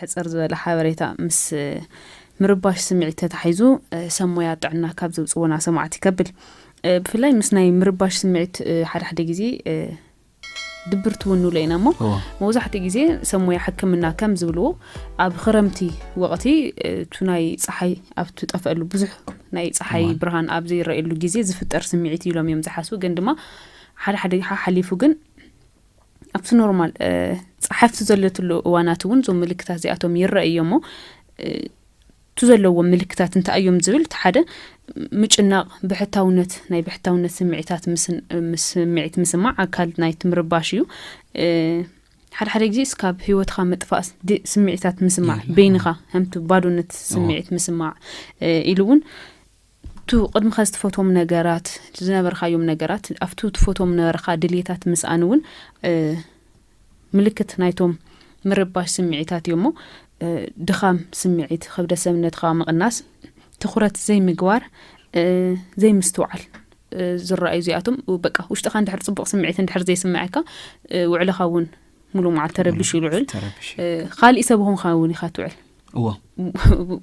ሕጽር ዝበለ ሓበሬታ ምስ ምርባሽ ስምዒት ተታሒዙ፣ ሰሞያ ጥዕና ካብ ዘውጽወና ሰማዕቲ ከብል፣ ብፍላይ ምስ ናይ ምርባሽ ስምዒት ሓደ ሓደ ግዜ ድብርት እውን ንብሎ ኢና እሞ፣ መብዛሕትኡ ግዜ ሰሞያ ሕክምና ከም ዝብልዎ፣ ኣብ ክረምቲ ወቕቲ እቱ ናይ ፀሓይ ኣብ ትጠፍአሉ፣ ብዙሕ ናይ ፀሓይ ብርሃን ኣብ ዘይረኣየሉ ግዜ ዝፍጠር ስምዒት ኢሎም እዮም ዝሓስቡ። ግን ድማ ሓደ ሓደ ሓሓሊፉ ግን ኣብቲ ኖርማል ፀሓፍቲ ዘለትሉ እዋናት እውን እዞም ምልክታት እዚኣቶም ይረኣዩ እሞ፣ እቱ ዘለዎም ምልክታት እንታይ እዮም ዝብል፣ እቲ ሓደ ምጭናቕ፣ ብሕታውነት፣ ናይ ብሕታውነት ስምዒታት፣ ስምዒት ምስማዕ ኣካል ናይቲ ምርባሽ እዩ። ሓደ ሓደ ግዜ እስካብ ህይወትካ ምጥፋእ ስምዒታት ምስማዕ፣ በይንኻ ከምቲ ባዶነት ስምዒት ምስማዕ ኢሉ እውን ቱ ቅድምኻ ዝትፈቶም ነገራት፣ ዝነበርካዮም ነገራት፣ ኣብቱ ትፈቶም ነበርካ ድልየታት ምስኣን እውን ምልክት ናይቶም ምርባሽ ስምዒታት እዮሞ። ድኻም ስምዒት፣ ክብደ ሰብነትካ ምቕናስ፣ ትኹረት ዘይምግባር፣ ዘይምስትውዓል ዝረኣዩ እዚኣቶም። በቃ ውሽጥኻ እንድሕር ፅቡቕ ስምዒት እንድሕር ዘይስምዐካ፣ ውዕለኻ እውን ሙሉ መዓል ተረቢሹ ይውዕል። ካሊእ ሰብ ኾንካ እውን ኢኻ ትውዕል።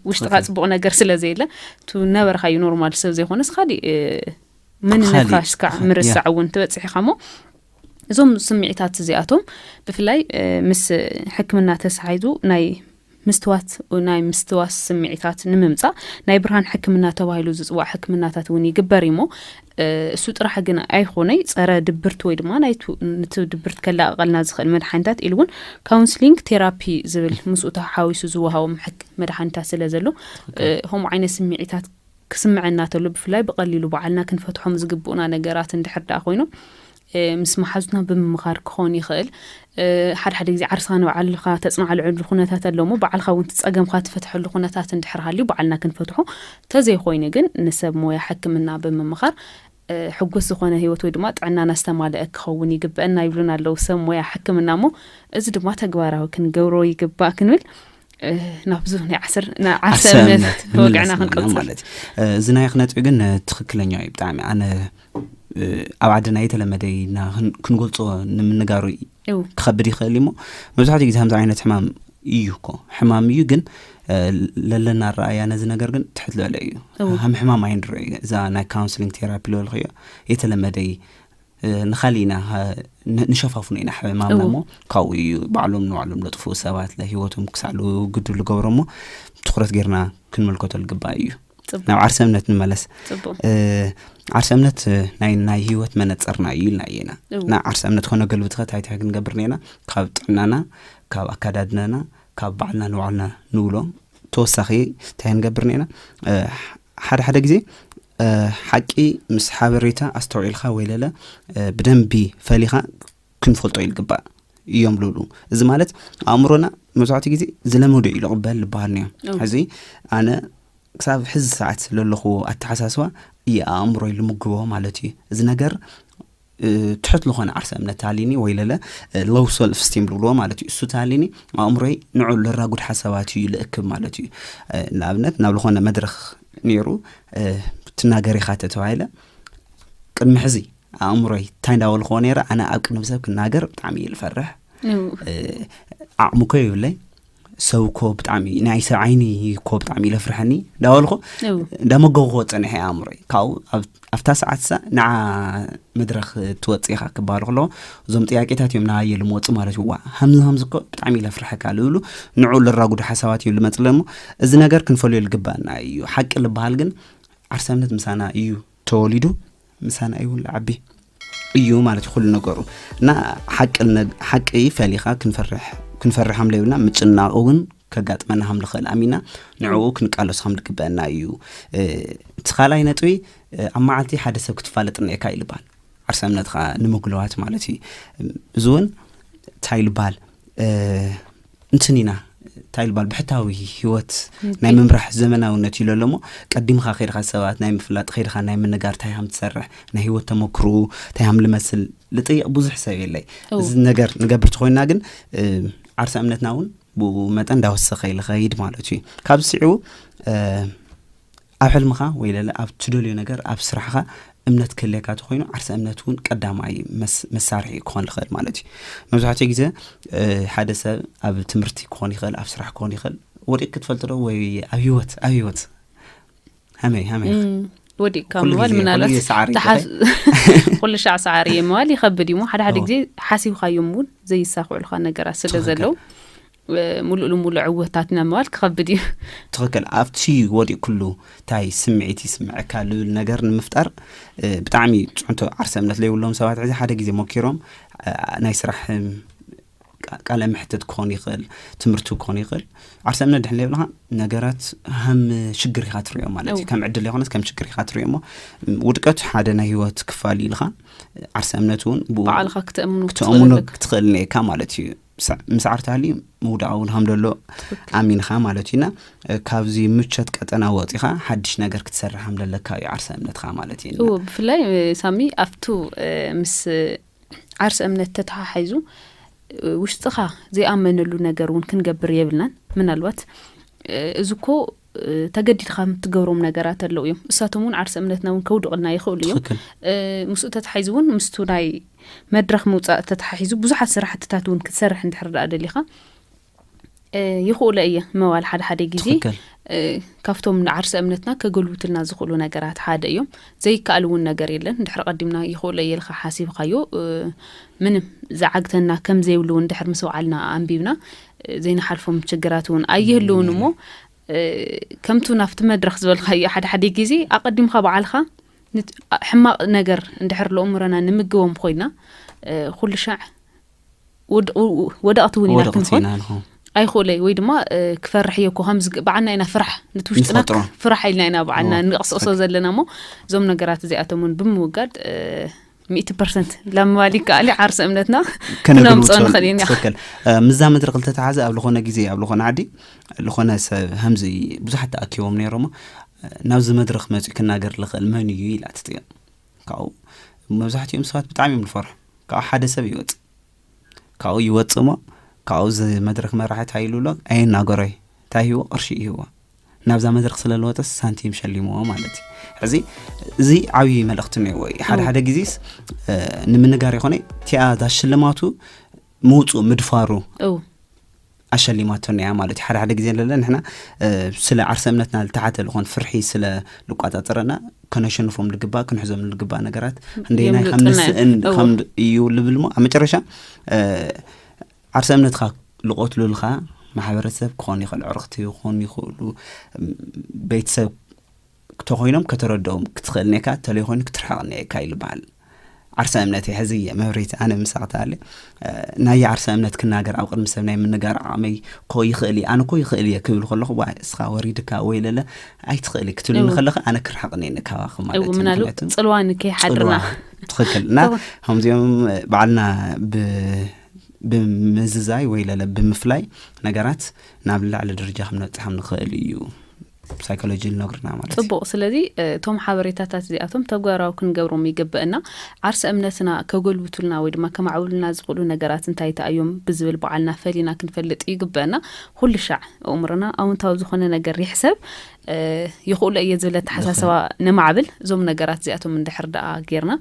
ውሽጥኻ ፅቡቕ ነገር ስለ ዘየለ፣ ቱ ነበርካዩ ኖርማል ሰብ ዘይኮነስ ካሊእ መንነትካ እስካዕ ምርሳዕ እውን ትበፅሕ ኢኻ እሞ፣ እዞም ስምዒታት እዚኣቶም ብፍላይ ምስ ሕክምና ተሳሒዙ ናይ ምስትዋት፣ ናይ ምስትዋስ ስምዒታት ንምምፃእ ናይ ብርሃን ሕክምና ተባሂሉ ዝፅዋዕ ሕክምናታት እውን ይግበር እሞ፣ እሱ ጥራሕ ግን ኣይኾነይ፣ ፀረ ድብርት ወይ ድማ ናይቲ ድብርት ከላቐቐልና ዝኽእል መድሓኒታት ኢሉ እውን ካውንስሊንግ ቴራፒ ዝብል ምስኡ ተሓዊሱ ዝወሃቦም መድሓኒታት ስለ ዘሎ፣ ከምኡ ዓይነት ስምዒታት ክስምዐና ተሎ፣ ብፍላይ ብቐሊሉ ባዕልና ክንፈትሖም ዝግብኡና ነገራት እንድሕር ደኣ ኮይኖም፣ ምስ መሓዙትና ብምምኻር ክኾን ይኽእል። ሓደ ሓደ ግዜ ዓርስኻ ንባዕልኻ ተፅናዕልዐሉ ኩነታት ኣሎ እሞ፣ ባዕልኻ እውን እቲ ፀገምካ ትፈትሐሉ ኩነታት እንድሕር ሃልዩ ባዕልና ክንፈትሖ፣ ተዘይኮይኑ ግን ንሰብ ሞያ ሕክምና ብምምኻር ሕጉስ ዝኾነ ህይወት ወይ ድማ ጥዕናና ዝተማልአ ክኸውን ይግበአና ይብሉና ኣለዉ ሰብ ሞያ ሕክምና እሞ፣ እዚ ድማ ተግባራዊ ክንገብሮ ይግባእ ክንብል ናብ ብዙ ናይ ዓሰር ናይ ዓርሰ እምነት ወግዕና ክንቀጽል ማለት እዩ። እዚ ናይ ክነጥቢ ግን ትኽክለኛ እዩ ብጣዕሚ። ኣነ ኣብ ዓድና የተለመደ ኢና ክንገልጾ ንምንጋሩ ክኸብድ ይኽእል እሞ፣ መብዛሕትኡ ግዜ ከምዚ ዓይነት ሕማም እዩ እኮ፣ ሕማም እዩ ግን ለለና ኣረኣያ ነዚ ነገር ግን ትሕት ዝበለ እዩ። ከም ሕማም ኣይንረዮ። እዛ ናይ ካውንስሊንግ ቴራፒ ዝበልክዮ የተለመደ እዩ። ንኻሊእና ንሸፋፍኖ ኢና ሕማምና እሞ፣ ካብኡ እዩ ባዕሎም ንባዕሎም ለጥፍኡ ሰባት ለህይወቶም ክሳዕ ልግዱ ልገብሮ እሞ፣ ትኹረት ጌርና ክንምልከቶ ልግባእ እዩ። ናብ ዓርሰ እምነት ንመለስ። ዓርሰ እምነት ናይ ናይ ህይወት መነፀርና እዩ ኢልና እየና። እና ዓርሰ እምነት ኮነ ገልብትኸ ታይታይ ክንገብር ነና? ካብ ጥዕናና፣ ካብ ኣካዳድናና፣ ካብ ባዕልና ንባዕልና ንብሎ ተወሳኺ እንታይ ክንገብር ነና? ሓደ ሓደ ግዜ ሓቂ ምስ ሓበሬታ ኣስተውዒልካ ወይ ለለ ብደንቢ ፈሊኻ ክንፈልጦ ይልግባእ እዮም ልብሉ። እዚ ማለት ኣእምሮና መብዛሕትኡ ግዜ ዝለመዶ እዩ ልቕበል ልበሃል ነዮ። ሕዚ ኣነ ክሳብ ሕዚ ሰዓት ለለኹ ኣተሓሳስባ እየ ኣእምሮይ ልምግቦ ማለት እዩ። እዚ ነገር ትሕት ዝኾነ ዓርሰ እምነት ተሃሊኒ ወይ ለለ ሎው ሰልፍ ስቲም ልብልዎ ማለት እዩ። እሱ ተሃሊኒ ኣእምሮይ ንዑ ለራጉድ ሓሳባት እዩ ልእክብ ማለት እዩ። ንኣብነት ናብ ዝኾነ መድረኽ ነይሩ ትናገር ኢኻ ተተባሂለ ቅድሚ ሕዚ ኣእምሮይ እንታይ እንዳበልክዎ ነይረ፣ ኣነ ኣብ ቅድሚ ሰብ ክናገር ብጣዕሚ እየ ልፈርሕ። ዓቕሚ እኮ የብለይ፣ ሰብ እኮ ብጣዕሚ ናይ ሰብ ዓይኒ እኮ ብጣዕሚ ለፍርሐኒ እንዳበልኩ እንዳመገብኩዎ ፀኒሐ ኣእምሮይ። ካብኡ ኣብታ ሰዓት ሳ ንዓ መድረኽ ትወፅእ ኢኻ ክበሃል ከሎ እዞም ጥያቄታት እዮም ንሃየ ልመፁ ማለት እዩ። ዋ ሃምዚ ሃምዚ እኮ ብጣዕሚ ለፍርሐካ ልብሉ ንዑ ልራጉዱ ሓሳባት እዩ ልመፅለሞ። እዚ ነገር ክንፈልዮ ልግባና እዩ። ሓቂ ልበሃል ግን ዓርሰ እምነት ምሳና እዩ ተወሊዱ፣ ምሳና እዩ ልዓቢ እዩ ማለት እዩ ኩሉ ነገሩ። እና ሓቂ ፈሊኻ ክንፈርሕ ከም ለይብልና ምጭናቕ እውን ከጋጥመና ከም ልኽእል ኣሚና ንዕኡ ክንቃለሶ ከም ልግበአና እዩ። እቲ ካልኣይ ነጥቢ ኣብ መዓልቲ ሓደ ሰብ ክትፋለጥ እኒኤካ እዩ ልበሃል። ዓርሰ እምነትካ ንምጉልባት ማለት እዩ። እዚ እውን እንታይ ልበሃል እንትን ኢና እንታይ ልባል ብሕታዊ ህይወት ናይ ምምራሕ ዘመናውነት እዩ ለሎ እሞ ቀዲምኻ ከይድካ ሰባት ናይ ምፍላጥ ከይድካ ናይ ምንጋር እንታይ ከም ትሰርሕ ናይ ህይወት ተመክርኡ እንታይ ከም ልመስል ልጥይቕ ብዙሕ ሰብ የለይ። እዚ ነገር ንገብር ተኮይና ግን ዓርሰ እምነትና እውን ብኡ መጠን እንዳወሰኸ ይልኸይድ ማለት እዩ። ካብ ስዒቡ ኣብ ሕልምኻ ወይ ለለ ኣብ ትደልዮ ነገር ኣብ ስራሕኻ እምነት ክህልየካ ተኮይኑ ዓርሰ እምነት እውን ቀዳማይ መሳርሒ ክኾን ይኽእል ማለት እዩ። መብዛሕትኡ ግዜ ሓደ ሰብ ኣብ ትምህርቲ ክኾን ይኽእል፣ ኣብ ስራሕ ክኾን ይኽእል፣ ወዲቅ ክትፈልጥ ዶ ወይ ኣብ ህይወት ኣብ ህይወት ሃመይ ሃመይ ወዲቅካ ምባል ምናልባት ኩሉ ሻዕ ሰዓር እየ ምባል ይኸብድ እዩ። ሓደ ሓደ ግዜ ሓሲብካዮም እውን ዘይሳኽዑልካ ነገራት ስለ ዘለዉ ሙሉእ ልሙሉእ ዕወታትና ምባል ክኸብድ እዩ። ትኽክል። ኣብቲ ወዲቅ ኩሉ እንታይ ስምዒት ይስምዐካ ልብል ነገር ንምፍጣር ብጣዕሚ ፅዕንቶ ዓርሰ እምነት ለይብሎም ሰባት ሕዚ ሓደ ግዜ ሞኪሮም ናይ ስራሕ ቃለ ምሕትት ክኾን ይኽእል፣ ትምህርቱ ክኾን ይኽእል። ዓርሰ እምነት ድሕን ለይብልኻ ነገራት ሃም ሽግር ኢኻ ትሪኦ ማለት እዩ። ከም ዕድል ይኾነስ ከም ሽግር ኢኻ ትሪኦ እሞ ውድቀት ሓደ ናይ ህይወት ክፋል ኢልኻ ዓርሰ እምነት እውን ብኡ ባዕልኻ ክተእምኑ ክትእምኑ ክትኽእል ኣለካ። ክትኽእል ነካ ማለት እዩ። ምስ ዓርተ ሃልዩ ምውዳቕ እውን ሃም ደሎ ኣሚንኻ ማለት እዩና ካብዚ ምቸት ቀጠና ወፂኻ ሓድሽ ነገር ክትሰርሕ ሃም ደለካ እዩ ዓርሰ እምነትኻ ማለት እዩ። ብፍላይ ሳሚ ኣብቱ ምስ ዓርሰ እምነት ተተሓሒዙ ውሽጥኻ ዘይኣመነሉ ነገር እውን ክንገብር የብልናን። ምናልባት እዚ እኮ ተገዲድካ የምትገብሮም ነገራት ኣለዉ እዮም። እሳቶም እውን ዓርሰ እምነትና እውን ከውድቕልና ይኽእሉ እዮም። ምስኡ ተተሓሒዙ እውን ምስቱ ናይ መድረኽ ምውፃእ ተተሓሒዙ ብዙሓት ስራሕትታት እውን ክትሰርሕ እንድሕር ደኣ ደሊኻ ይኽእሎ እየ ምባል ሓደ ሓደ ግዜ ካብቶም ንዓርሰ እምነትና ከገልብቱልና ዝኽእሉ ነገራት ሓደ እዮም። ዘይከኣል እውን ነገር የለን። እንድሕር ቀዲምና ይኽእሎ እየ ኢልካ ሓሲብካዮ ምንም ዝዓግተና ከም ዘይብሉ እውን ድሕር ምስ በዓልና ኣንቢብና ዘይንሓልፎም ችግራት እውን ኣይህልውን እሞ ከምቱ ናብቲ መድረኽ ዝበልካዮ ሓደ ሓደ ግዜ ኣቐዲምካ በዓልካ ሕማቕ ነገር እንድሕር ለእምሮና ንምግቦም ኮይና ኩሉ ሻዕ ወደቕቲ እውን ኢና ክንኾን ኣይኽእለይ ወይ ድማ ክፈርሕ እየ እኮ ከምዚ በዓልና ኢና ፍራሕ ነቲ ውሽጥና ፍራሕ ኢልና ኢና በዓልና ንቕስቕሶ ዘለና እሞ እዞም ነገራት እዚኣቶም እውን ብምውጋድ ሚእቲ ፐርሰንት ላምባል ይከኣል ዓርሰ እምነትና ክነምፅኦ ንኽእል ኢና። ትክክል። ምዛ ምድሪ ክልተተሓዘ ኣብ ዝኾነ ግዜ ኣብ ዝኾነ ዓዲ ዝኾነ ሰብ ከምዚ ብዙሓት ተኣኪቦም ነይሮሞ ናብዚ መድረኽ መፂኡ ክናገር ዝኽእል መን እዩ ኢላ ትጥየቕ። ካብኡ መብዛሕትኦም ሰባት ብጣዕሚ እዮም ዝፈርሑ። ካብኡ ሓደ ሰብ ይወፅእ። ካብኡ ይወፅእ እሞ ካብኡ እዚ መድረኽ መራሒ እንታይ ኢሉ ኣሎ ኣይናገሮይ እንታይ ይህዎ ቅርሺ ይህዎ ናብዛ መድረኽ ስለ ዝወፀስ ሳንቲም ሸሊምዎ ማለት እዩ። ሕዚ እዚ ዓብዪ መልእኽቲ እኒዎ እዩ። ሓደ ሓደ ግዜስ ንምንጋር ይኾነ እቲኣ እዛ ሽልማቱ ምውፁ ምድፋሩ ኣሸሊማቶና እያ ማለት እዩ። ሓደ ሓደ ግዜ ለለ ንሕና ስለ ዓርሰ እምነትና ዝተሓተ ዝኾን ፍርሒ ስለ ልቋፃፀረና ከነሸንፎም ልግባእ ክንሕዞም ልግባእ ነገራት ክንደይናይ ከም ንስእን እዩ ልብል ሞ ኣብ መጨረሻ ዓርሰ እምነትካ ልቆትሉልካ ማሕበረሰብ ክኾን ይኽእል ዕርኽቲ ክኾን ይኽእሉ ቤተሰብ ተኮይኖም ከተረድኦም ክትኽእል ኔካ ተለይ ኮይኑ ክትርሕቕ ኔካ ይልበሃል። ዓርሰ እምነት ሕዚ እየ መብሬት ኣነ ምሳቕ ተሃለ ናይ ዓርሰ እምነት ክናገር ኣብ ቅድሚ ሰብ ናይ ምንጋር ዓቕመይ ኮ ይኽእል እየ ኣነ ኮ ይኽእል እየ ክብል ከለኹ ዋ እስኻ ወሪድካ ወይ ለለ ኣይትኽእል ክትብል ከለኻ ኣነ ክርሕቕ ኔኒ ካባኺ ማለት እዩ። ምናሉ ምክንያቱ ጽልዋ ንከይሓድርና ጽልዋ ትኽክል እና ከምዚኦም ባዕልና ብ ብምዝዛይ ወይ ለለ ብምፍላይ ነገራት ናብ ላዕሊ ደረጃ ክንበፅሕ ንኽእል እዩ። ሳይኮሎጂ ንነግርና ማለት እዩ። ጽቡቕ። ስለዚ እቶም ሓበሬታታት እዚኣቶም ተግባራዊ ክንገብሮም ይግበአና። ዓርሰ እምነትና ከጎልብቱልና ወይ ድማ ከማዕብሉልና ዝኽእሉ ነገራት እንታይ እንታይ እዮም ብዝብል በዓልና ፈሊና ክንፈልጥ ይግበአና። ኩሉ ሻዕ ኣእምሮና ኣውንታዊ ዝኾነ ነገር ይሕሰብ። ይኽእሎ እየ ዝብል ኣተሓሳስባ ነማዕብል። እዞም ነገራት እዚኣቶም እንድሕር ደኣ ጌርና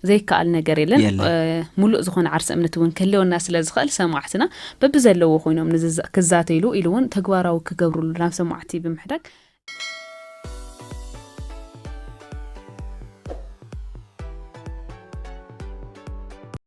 ዘይከኣል ነገር የለን። የለን። ሙሉእ ዝኾነ ዓርሰ እምነት እውን ክህልወና ስለ ዝኽእል ሰማዕትና በብዘለዎ ኮይኖም ንዝዛ- ክዛተይሉ ኢሉ እውን ተግባራዊ ክገብሩሉ ናብ ሰማዕቲ ብምሕዳግ